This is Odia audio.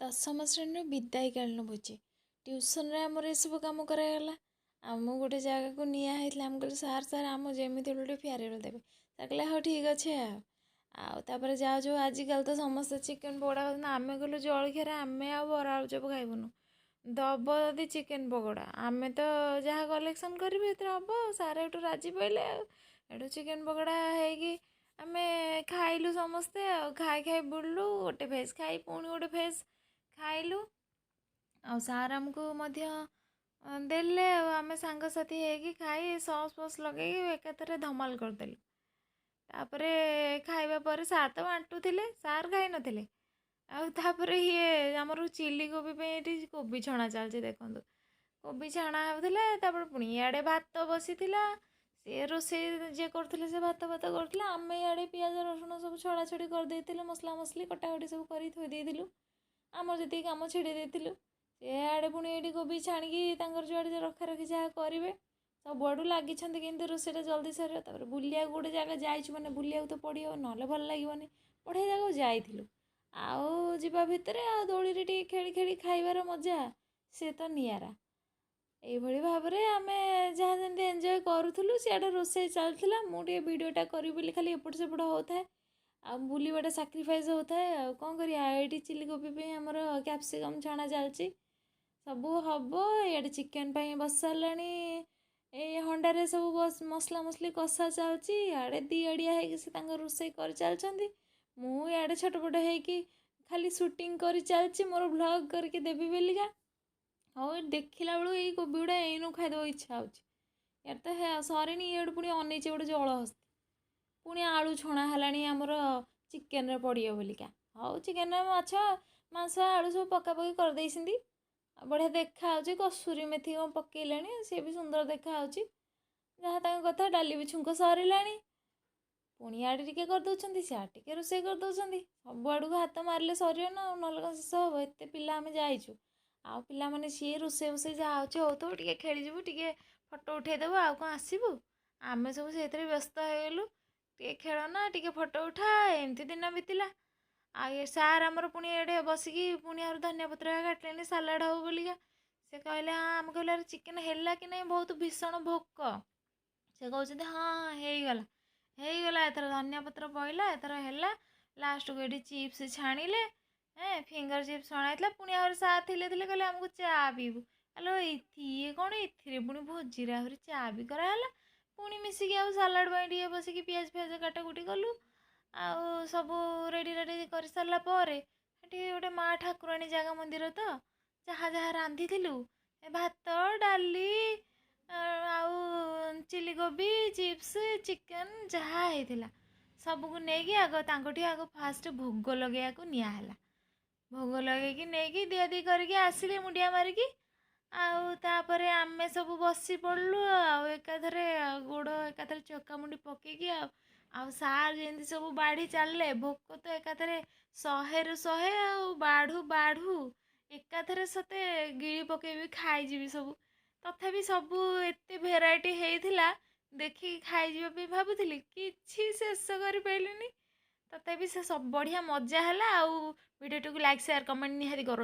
ଦଶମ ଶ୍ରେଣୀର ବିଦାୟକାଳୀନ ଭୋଜି। ଟ୍ୟୁସନ୍ରେ ଆମର ଏସବୁ କାମ କରାଗଲା। ଆମକୁ ଗୋଟେ ଜାଗାକୁ ନିଆ ହେଇଥିଲା। ଆମେ କହିଲୁ, ସାର୍ ସାର୍, ଆମ ଯେମିତି ହେଲେ ଗୋଟେ ଫେୟାରୱେଲ୍ ଦେବେ। ସାର୍ କହିଲେ, ହଉ ଠିକ୍ ଅଛି। ଆଉ ତାପରେ ଯାଉ ଯାଉ ଆଜିକାଲି ତ ସମସ୍ତେ ଚିକେନ୍ ପକୋଡ଼ା ଖାଉଛନ୍ତି। ଆମେ କହିଲୁ, ଜଳଖିଆରେ ଆମେ ଆଉ ବରା ଆଳୁଚପ ଖାଇବୁନୁ, ଦବ ଯଦି ଚିକେନ୍ ପକୋଡ଼ା। ଆମେ ତ ଯାହା କଲେକ୍ସନ୍ କରିବୁ ସେଥିରେ ହେବ। ଆଉ ସାର୍ ଏଠୁ ରାଜି ପଇଲେ। ଆଉ ଏଠୁ ଚିକେନ୍ ପକୋଡ଼ା ହେଇକି ଆମେ ଖାଇଲୁ ସମସ୍ତେ। ଆଉ ଖାଇ ଖାଇ ବୁଲିଲୁ। ଗୋଟେ ଫେଜ୍ ଖାଇ ପୁଣି ଗୋଟେ ଫେଜ୍ ଖାଇଲୁ। ଆଉ ସାର୍ ଆମକୁ ମଧ୍ୟ ଦେଲେ। ଆଉ ଆମେ ସାଙ୍ଗସାଥି ହେଇକି ଖାଇ ସସ୍ ଫସ୍ ଲଗେଇକି ଏକାଥରେ ଧମାଲ କରିଦେଲୁ। ତାପରେ ଖାଇବା ପରେ ସାର୍ ତ ବାଣ୍ଟୁଥିଲେ, ସାର୍ ଖାଇନଥିଲେ। ଆଉ ତାପରେ ଇଏ ଆମର ଚିଲି କୋବି ପାଇଁ ଏଠି କୋବି ଛଣା ଚାଲିଛି ଦେଖନ୍ତୁ। କୋବି ଛଣା ହେଉଥିଲା। ତାପରେ ପୁଣି ଇଆଡ଼େ ଭାତ ବସିଥିଲା। ସିଏ ରୋଷେଇ ଯିଏ କରୁଥିଲେ, ସେ ଭାତ ଭାତ କରୁଥିଲେ। ଆମେ ଇଆଡ଼େ ପିଆଜ ରସୁଣ ସବୁ ଛଡ଼ା ଛଡ଼ି କରିଦେଇଥିଲୁ, ମସଲା ମସଲି କଟାକଟି ସବୁ କରି ଥୋଇ ଦେଇଥିଲୁ। ଆମର ଯେତିକି କାମ ଛିଡ଼େଇ ଦେଇଥିଲୁ। ସେ ଆଡ଼େ ପୁଣି ଏଇଠି କୋବି ଛାଣିକି ତାଙ୍କର ଯୁଆଡ଼େ ରଖା ରଖି ଯାହା କରିବେ, ସବୁଆଡ଼ୁ ଲାଗିଛନ୍ତି। କିନ୍ତୁ ରୋଷେଇଟା ଜଲ୍ଦି ସରିବ। ତାପରେ ବୁଲିବାକୁ ଗୋଟେ ଜାଗା ଯାଇଛୁ ମାନେ ବୁଲିବାକୁ ତ ପଡ଼ିବ, ନହେଲେ ଭଲ ଲାଗିବନି। ବଢ଼ିଆ ଜାଗାକୁ ଯାଇଥିଲୁ। ଆଉ ଯିବା ଭିତରେ ଆଉ ଦୋଳିରେ ଟିକେ ଖେଳି ଖେଳି ଖାଇବାର ମଜା ସେ ତ ନିଆରା। ଏଇଭଳି ଭାବରେ ଆମେ ଯାହା ଯେମିତି ଏନ୍ଜୟ କରୁଥିଲୁ। ସିଆଡ଼େ ରୋଷେଇ ଚାଲିଥିଲା। ମୁଁ ଟିକେ ଭିଡ଼ିଓଟା କରିବି ବୋଲି ଖାଲି ଏପଟ ସେପଟ ହେଉଥାଏ ଆଉ ବୁଲିବାଟା ସାକ୍ରିଫାଇସ୍ ହେଉଥାଏ। ଆଉ କ'ଣ କରିବା? ଏଇଠି ଚିଲି କୋବି ପାଇଁ ଆମର କ୍ୟାପ୍ସିକମ୍ ଛଣା ଚାଲିଛି, ସବୁ ହେବ। ଇଆଡ଼େ ଚିକେନ୍ ପାଇଁ ବସାରିଲାଣି। ଏଇ ହଣ୍ଡାରେ ସବୁ ମସଲା ମସଲି କଷା ଚାଲିଛି। ଇଆଡ଼େ ଦିଆଡ଼ିଆ ହେଇକି ସେ ତାଙ୍କର ରୋଷେଇ କରିଚାଲିଛନ୍ତି। ମୁଁ ଇଆଡ଼େ ଛଟପଟ ହେଇକି ଖାଲି ସୁଟିଂ କରି ଚାଲିଛି ମୋର ଭ୍ଲଗ୍ କରିକି ଦେବି ବୋଲିକା। ହଉ, ଦେଖିଲା ବେଳକୁ ଏଇ କୋବି ଗୁଡ଼ା ଏଇନୁ ଖାଇଦେବାକୁ ଇଚ୍ଛା ହେଉଛି। ଇଆଡ଼େ ତ ସରିନି, ଇଆଡ଼ୁ ପୁଣି ଅନେଇଛି ଗୋଟେ ଜଳହସ୍ତି। ପୁଣି ଆଳୁ ଛଣା ହେଲାଣି ଆମର ଚିକେନରେ ପଡ଼ିବ ବୋଲିକା। ହଉ, ଚିକେନ, ମାଛ, ମାଂସ, ଆଳୁ ସବୁ ପକାପକି କରିଦେଇଛନ୍ତି ଆଉ ବଢ଼ିଆ ଦେଖାହେଉଛି। କସୁରୀ ମେଥି କ'ଣ ପକେଇଲେଣି, ସିଏ ବି ସୁନ୍ଦର ଦେଖାହେଉଛି। ଯାହା ତାଙ୍କ କଥା, ଡାଲି ବି ଛୁଙ୍କ ସରିଲାଣି। ପୁଣି ଇଆଡ଼େ ଟିକେ କରିଦେଉଛନ୍ତି, ସିଆଡ଼େ ଟିକେ ରୋଷେଇ କରିଦେଉଛନ୍ତି। ସବୁ ଆଡ଼କୁ ହାତ ମାରିଲେ ସରିବ ନା ଆଉ, ନହେଲେ କ'ଣ ଶେଷ ହେବ? ଏତେ ପିଲା ଆମେ ଯାଇଛୁ। ଆଉ ପିଲାମାନେ ସିଏ ରୋଷେଇ ଫୋଷେଇ ଯାହା ହେଉଛି ହେଉଥିବ, ଟିକେ ଖେଳିଯିବୁ, ଟିକେ ଫଟୋ ଉଠେଇଦେବୁ, ଆଉ କ'ଣ ଆସିବୁ? ଆମେ ସବୁ ସେଇଥିରେ ବ୍ୟସ୍ତ ହେଇଗଲୁ। ଟିକେ ଖେଳ ନା ଟିକେ ଫଟୋ ଉଠା, ଏମିତି ଦିନ ବିତିଲା। ଆଉ ଏ ସାର୍ ଆମର ପୁଣି ଏଇଠି ବସିକି ପୁଣି ଆହୁରି ଧନିଆ ପତ୍ର କାଟିଲେଣି ସାଲାଡ଼ ହେବ ବୋଲିକା। ସେ କହିଲେ ହଁ। ଆମେ କହିଲୁ, ଆରେ ଚିକେନ୍ ହେଲା କି ନାହିଁ, ବହୁତ ଭୀଷଣ ଭୋକ। ସେ କହୁଛନ୍ତି, ହଁ ହେଇଗଲା ହେଇଗଲା, ଏଥର ଧନିଆ ପତ୍ର ପଇଲା, ଏଥର ହେଲା। ଲାଷ୍ଟକୁ ଏଠି ଚିପ୍ସ ଛାଣିଲେ। ଫିଙ୍ଗର ଚିପ୍ସ ଛଣା ହେଇଥିଲା। ପୁଣି ଆହୁରି ସାର୍ ଥିଲେ ଥିଲେ କହିଲେ, ଆମକୁ ଚା ପିଇବୁ। ଆଲୋ, ଇଏ କ'ଣ ଏଥିରେ ପୁଣି ଭୋଜିରେ ଆହୁରି ଚା ବି କରାହେଲା। ପୁଣି ମିଶିକି ଆଉ ସାଲାଡ଼ ପାଇଁ ଟିକେ ବସିକି ପିଆଜ ଫିଆଜ କାଟାକୁଟି କଲୁ। ଆଉ ସବୁ ରେଡ଼ି ରେଡ଼ି କରିସାରିଲା ପରେ ସେଠି ଗୋଟେ ମା ଠାକୁରାଣୀ ଜାଗା, ମନ୍ଦିର ତ, ଯାହା ଯାହା ରାନ୍ଧିଥିଲୁ, ଭାତ, ଡାଲି ଆଉ ଚିଲି କୋବି, ଚିପ୍ସ, ଚିକେନ୍ ଯାହା ହେଇଥିଲା, ସବୁକୁ ନେଇକି ଆଗ ତାଙ୍କଠି ଆଗ ଫାଷ୍ଟ ଭୋଗ ଲଗେଇବାକୁ ନିଆହେଲା। ଭୋଗ ଲଗେଇକି ନେଇକି ଦିଆଦି କରିକି ଆସିଲେ ମୁଣ୍ଡିଆ ମାରିକି। ଆଉ ତାପରେ ଆମେ ସବୁ ବସି ପଡ଼ିଲୁ। ଆଉ ଏକାଥରେ ଗୋଡ଼ ଏକାଥରେ ଚକାମୁଣ୍ଡି ପକେଇକି ଆଉ ଆଉ ସାର୍ ଯେମିତି ସବୁ ବାଢ଼ି ଚାଲିଲେ, ଭୋକ ତ ଏକାଥରେ 100ରୁ 100। ଆଉ ବାଢ଼ୁ ବାଢ଼ୁ ଏକାଥରେ ସତେ ଗିଳି ପକେଇବି, ଖାଇଯିବି ସବୁ। ତଥାପି ସବୁ ଏତେ ଭେରାଇଟି ହେଇଥିଲା, ଦେଖିକି ଖାଇଯିବା ପାଇଁ ଭାବୁଥିଲି, କିଛି ଶେଷ କରିପାରିଲିନି। ତଥାପି ସେ ସବୁ ବଢ଼ିଆ ମଜା ହେଲା। ଆଉ ଭିଡ଼ିଓଟିକୁ ଲାଇକ୍, ସେୟାର, କମେଣ୍ଟ ନିହାତି କରନ୍ତୁ।